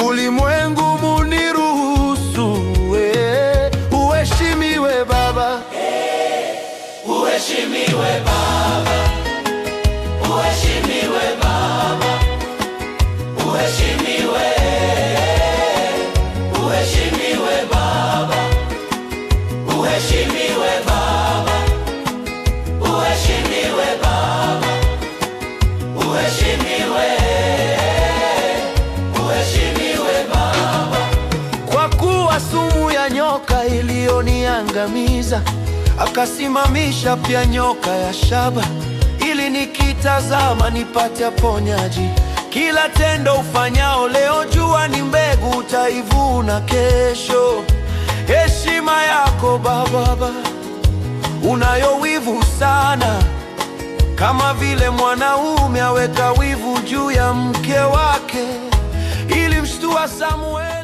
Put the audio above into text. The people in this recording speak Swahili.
Ulimwengu muniruhusu, uheshimiwe Baba. Uheshimiwe Baba, uheshimiwe Baba, uheshimiwe, uheshimiwe Baba, uheshimiwe Baba, uheshimiwe Baba, uheshimiwe, uheshimiwe Baba. Kwa kuwa sumu ya nyoka iliyoniangamiza, akasimamisha pia nyoka ya shaba, ili nikitazama nipate ponyaji. Kila tendo ufanyao leo, jua ni mbegu utaivuna kesho. Heshima yako Baba, unayo wivu sana, kama vile mwanaume aweka wivu juu ya mke wake. Ilimshtua Samueli.